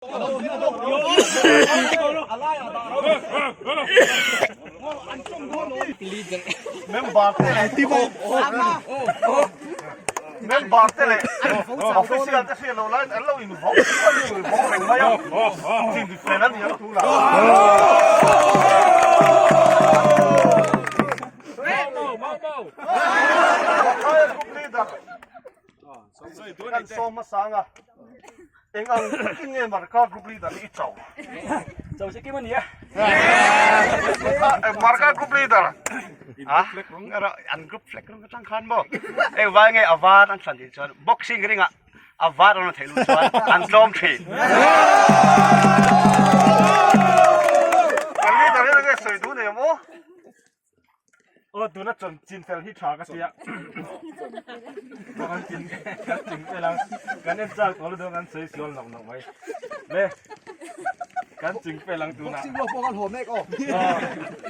Member te leh member te leh official te hriat loh laiin an lo invawk invawk reng mai a, chin fel a ni ang tunah. Mathai group leader kan sawm hmasa ang a. Eng ang takin nge Marka group leader hi i cho? Cho se kim a ni a. Marka group leader. Ha? An group flag rawng atang khan maw? Eng vai nge a var an thlan tih chuan boxing ringah a var an rawn theih luh chuan an tlawm thin. Kan leader hian enge sawi duh nei maw? Aw tuna chawn chin fel hi tha ka tia kan chin kan ching fel ang kan en chak tawh lutuk kan sawi sual nawk nawk mai le kan ching fel ang tuna Boxing lo pawh kan haw mek aw.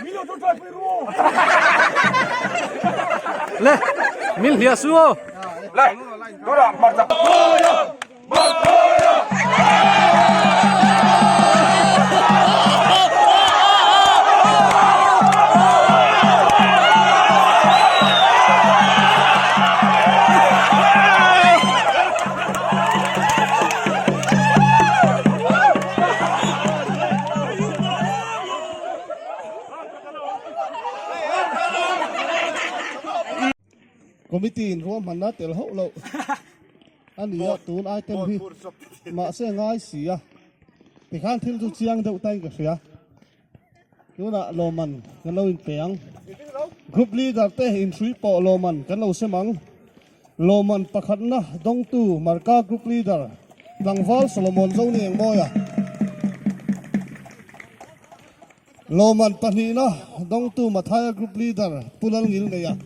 Min lo tawngtai pui ru aw. Le min hliah su aw. Le tuna hmarcha Committee in ruahmanna tel hauh loh a ni a, tun item hi mahse ngai si a, tikhan thil chu chiang deuh tain ka hria. Tunah lawmman kan lo inpe ang. Group leader te inhrui pawh lawmman kan lo sem ang. Lawmman pakhatna dawngtu Marka Group Leader Tlangval Solomon Zoni Engmawia. Lawmman pahnihna dawngtu Mathaia Group Leader Pu Lalngilneia.